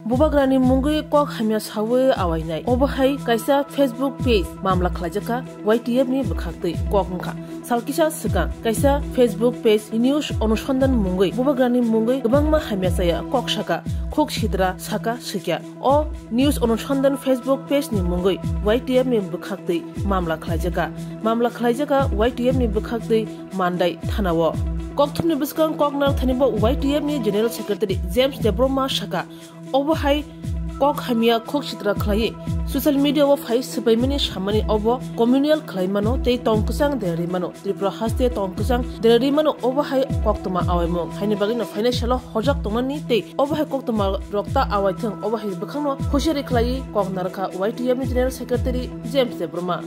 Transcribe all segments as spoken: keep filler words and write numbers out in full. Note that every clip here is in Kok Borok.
Bubagrani mungwi kok hamya sawi awainai. Obo hai kaisa Facebook page mamla khlaijakha Y T F ni bwkhaktwi kok wngkha. Sal kisa swkang kaisa Facebook page News Anusandhan mungwi bubagrani mungwi kwbangma hamya chaya kok saka, khuk sidra saka swikya. O News Anusandhan Facebook page ni mungwi Y T F ni bwkhaktwi mamla khlaijakha. Mamla khlaijakha Y T F ni bwkhaktwi Mandai thanao. Kokthumni bwskang kok narwkthani bo Y T F ni General Secretary James Debbarma saka, obo hai kok hamya khuk sitra khlaiwi social media o phai swbaimani samani obo communal khlai mano tei tong kwchang derwi mano. Tripura haste tong kwchang derwi mano obo hai koktwma awaimung. Haini bagwino phainai salo hojak tongnani tei obo hai koktwma rok ta awaithwng obo hai bwkhangno husiari khlaiwi kok narwkha Y T F ni General Secretary James Debbarma.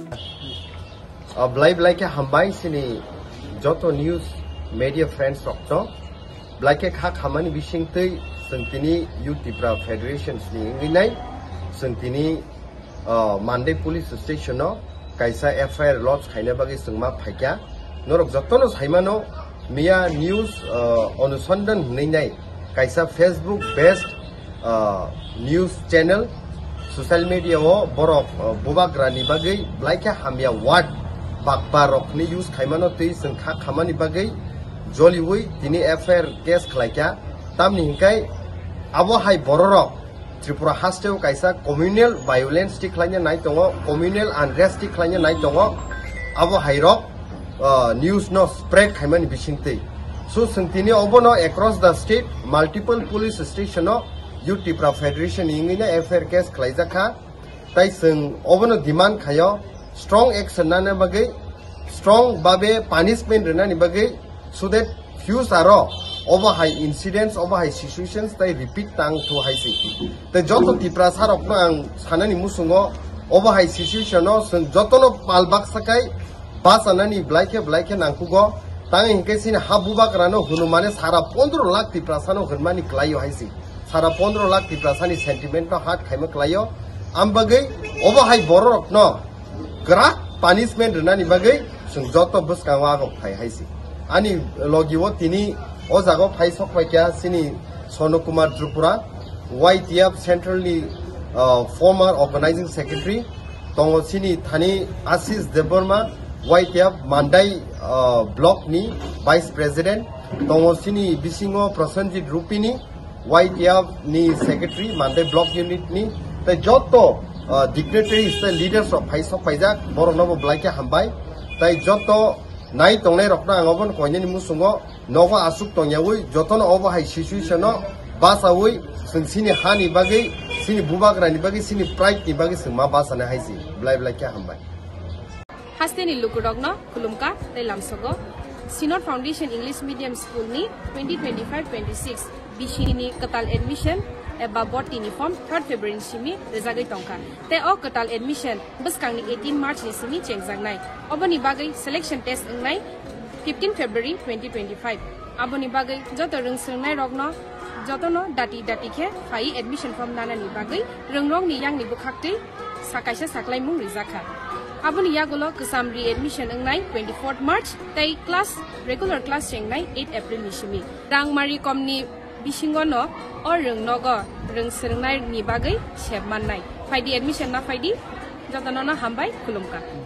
Ah, belai belai khe hambai chini joto news media friends rok to. Belai khe kha khamani bising twi chwng tini Youth Tipra Federation ni wngwi nai chwng tini, ah, Mandai Police Station o kaisa F I R lodge khaina bagwi chwng ma phaikha. Norok jotono saimano miya news, ah, Anusandhan hwnwi nai kaisa Facebook based ah, news channel, social media o borok, ah, bubagrani bagwi belai khe hamya word bakba rokni use khaimano twi chwng kha khamani bagwi joliwi tini F I R case khlaikha. Tamni hinkhai abo hai bororok Tripura hasteo kaisa communal violence ti khlaina nai tongo, communal unrest ti khlaina nai tongo. Abo hai rok, ah, news no spread khaimani bisingtwi. So, chwng tini obono across the state multiple police station o Youth Tipra Federation ni wngwi no F I R case khlaijakha. Tai chwng obono demand khaio strong action nana bagwi, strong babe punishment rwnani bagwi, so that future o obo hai incidents, obo hai situations tai repeat tang thu hai si. Tai joto Tiprasa rokno ang sanani musungo obo hai situation o chwng jotono pal baksa kai bachanani belai khe belai khe nangkhugo. Tang hinkhe chini ha bubagrano hwnmani sara pondro lakh Tiprasano hwnmani klaio hai si. Sara pondro lakh Tiprasani sentiment no hurt khaima klaio. Am bagwi obo hai bororokno kwrak punishment rwnani bagwi chwng joto bwskango agok phai hai si. Ani logi o tini o jaga o phai sok phai kha chini Sono Kumar Tripura, Y T F Central ni, uh, former organizing secretary, tongo chini thani Ashish Debbarma, Y T F Mandai, uh, block ni vice president, tongo chini bisingo Prasenjit Rupini, Y T F ni secretary, Mandai block unit ni, tei joto, uh, dignitaries tei leaders rok phai sok phaijak, borok no bo belai khe hambai, tei joto nai tongnai rok no ang obo no koinani musungo nogo aswk tongyawi jotono obo hai situation no bachawi chwng chini hani bagwi, chini bubagrani bagwi, chini pride ni bagwi chwng ma bachana hai si. Belai belai khe hambai. Hasteni lukurokno khulumkha tei lamsogo. Synod Foundation English Medium School ni twenty twenty-five twenty-six bisini kwtal admission eba botini form third February ni simi rwjagwi tongkha. Tei o kwtal admission bwskangni eighteen March ni simi chengjaknai. Oboni bagwi selection test wngnai fifteen February twenty twenty-five. Aboni bagwi joto rwngswrwngnairokno jotono dati dati khe phai admission form nanani bagwi rwngrokni yangni bwkhaktwi sa kaisa saklaimung rijakha. Aboni yagulo kwcham re-admission wngnai twenty-fourth March tei class, regular class chengnai eight April ni simi. Rangmari komni bisingo no o rwng nogo rwng swrwngnai ni bagwi sep mannai. Phaidi admission na phaidi, jotono no hambai khulumkha.